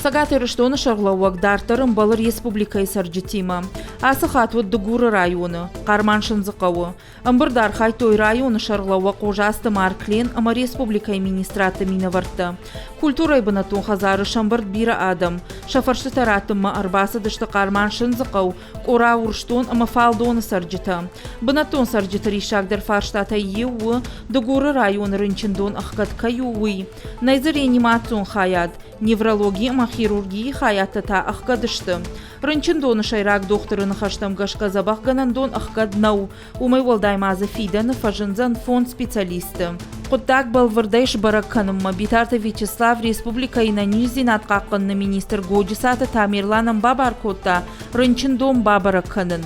Цӕгат Ирыстоны сӕргълӕууӕг дарддӕр ӕмбӕлы республикӕйы цӕрджытимӕ. Ацы хатт уыд Дыгуры районы, Хъарман-Сындзыхъӕуы. Ӕмбырды архайдтой районы сӕргълӕууӕг Хъозацты Марклен ӕмӕ республикӕйы министрадты минӕвӕрттӕ. Культурӕйы бынӕттон хӕдзары сӕмбырд бирӕ адӕм. Сӕ фӕрстытӕ раттынмӕ ӕрбацыдысты Хъарман-Сындзыхъӕу, Къора, Урсдон ӕмӕ Фалдоны цӕрджытӕ. Бынӕттон цӕрджыты риссагдӕр фарстатӕй иу у, Дыгуры районы рынчындон ӕхгӕд кӕй у, уый. Нӕй дзы реанимацион хайад, неврологи ӕмӕ хирургийы хайадтӕ та ӕхгӕд сты. Рынчындоны сӕйраг дохтыры ныхӕстӕм гӕсгӕ дзӕбӕхгӕнӕндон ӕхгӕд нӕу. Уымӕй уӕлдай ма дзы фидӕны фӕзындзӕн фонд специалисты. Хъуыддаг бӕлвырдӕй сбӕрӕг кӕнынмӕ Битарты Вячеслав республикӕйы ӕнӕниздзинад хъахъхъӕныны министр Годжысаты Тамерланӕн бабар кодта рынчындон бабӕрӕг кӕнын.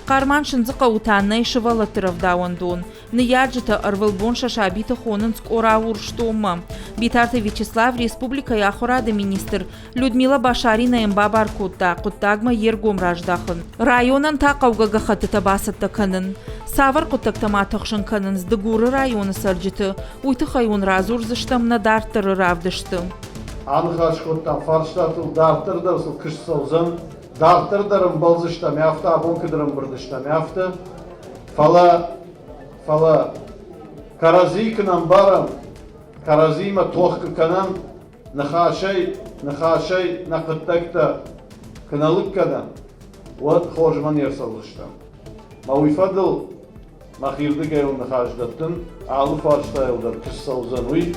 Хъарман-Сындзыхъӕуы та нӕй сывӕллӕтты рӕвдауӕндон. Ныййарджытӕ ӕрвылбон сӕ сабиты хонынц Къора-Урсдонмӕ. Битарты Вячеслав республикӕйы ахуырады министр Людмила Башаринайӕн бабар кодта хъуыддагмӕ йе ргом раздахын. Районӕн та хъӕугӕ гӕххӕттытӕ бацӕттӕ кӕнын. Цавӕр хъуыддӕгтӕ ма тыхсын кӕнынц Дыгуры районы цӕрджыты, уый тыххӕй уын радзурдзыстӕм нӕ дарддӕры равдысты. Аныхас кодтам фарстатыл, дарддӕр дӕр сыл куыст цӕудзӕн, дарддӕр дӕр ӕмбӕлдзыстӕм афтӕ, абон куыд ӕрӕмбырд стӕм, афтӕ. Фӕлӕ, фӕлӕ кӕрӕдзийы куы нӕ ӕмбарӕм, кӕрӕдзиимӕ тох куы кӕнӕм, ныхасӕй, ныхасӕй нӕ хъуыддӕгтӕ куы нӕ лыг кӕнӕм, уӕд хорзмӕ не рцӕудзыстӕм. Мӕ уый фӕдыл мӕхирдыгӕй уын ныхас дӕттын, алы фарстайыл дӕр куы ссӕудзӕн, уый.